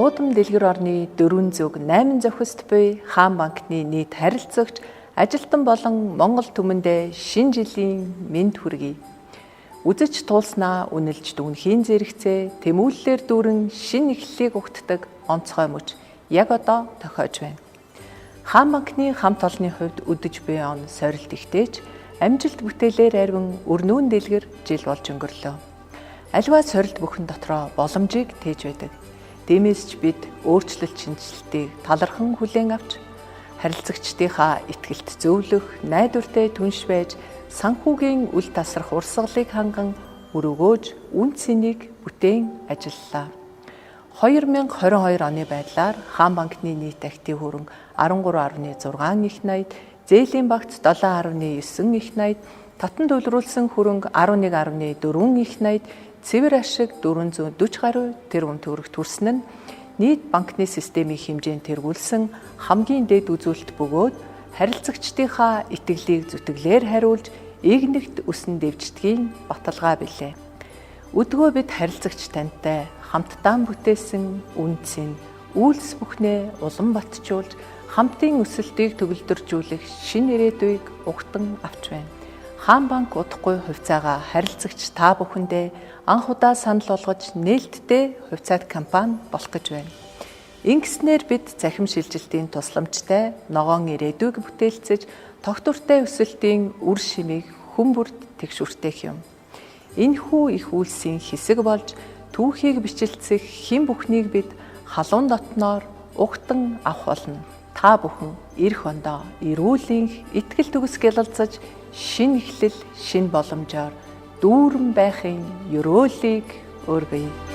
Уудам дэлгэр орны 4 зүг 8 зохист буй Хаан банкны нийт харилцагч ажилтан болон Монгол түмэндээ шинэ жилийн мэнд хүргэе. Үзэж туулснаа үнэлж дүнхийн зэрэгцээ тэмүүллээр дүүрэн шинэ эхлэлийг угтдаг онцгой мөч яг одоо тохиож байна. Хаан банкны хамт олонны хувьд өдөж буй он сорилт ихтэйч амжилт бүтээлээр арвин өрнүүн дэлгэр жил болж өнгөрлөө. Аливаа сорилт бүхэн дотроо боломжийг тээж байдаг. Тиймээс ч бид өөрчлөлт шинэчлэлтийг талархан хүлээн авч харилцагчдынхаа итгэлт зөвлөх, найдвартай түнш байж санхүүгийн үл тасрах урсгалыг ханган өрөөгөөж үн цэнийг бүтээн ажиллалаа. 2022 оны байдлаар Хаан банкны нийт актив хөрөнгө 13.6 их 80, зээлийн багц 7.9 их 80, татан төлрүүлсэн хөрөнгө 11.4 их 80, цэвэр ашиг 440 гаруй тэрбум төгрөг төрсөн нь нийт банкны системийн хэмжээнд тэргүүлсэн хамгийн дээд үзүүлэлт бөгөөд харилцагчдынхаа итгэлийг зүтгэлээр хариулж эгнэгт өсөн дэвждгийн баталгаа билээ. Өдгөө бид харилцагч тантай хамтдаа бүтээсэн үн цэн үйлс бүхнээ улам батжуулж хамтын өсөлтийг төгөлдржүүлэх шинэ ирээдүйг угтан авч байна. Хаан банк удахгүй хувьцаагаа харилцагч та бүхэндээ анх удаа санал болгож нээлттэй хувьцаат компани болох гэж байна. Ингэснээр бид цахим шилжилтийн тусламжтай ногоон ирээдүйг бүтээлцэж тогтвортой өсөлтийн үр шимийг хүн бүрд тэгш үртээх юм. Энэхүү их үйлсийн хэсэг болж түүхийг бичилцэх хэн бүхнийг бид халуун дотноор угтан авах болно. Та бүхэн ирэх ондоо эрүүлэнх итгэл төгс гялалзаж шинэ эхлэл, шинэ боломжоор дүүрэн байхын ёроолыг өргөе.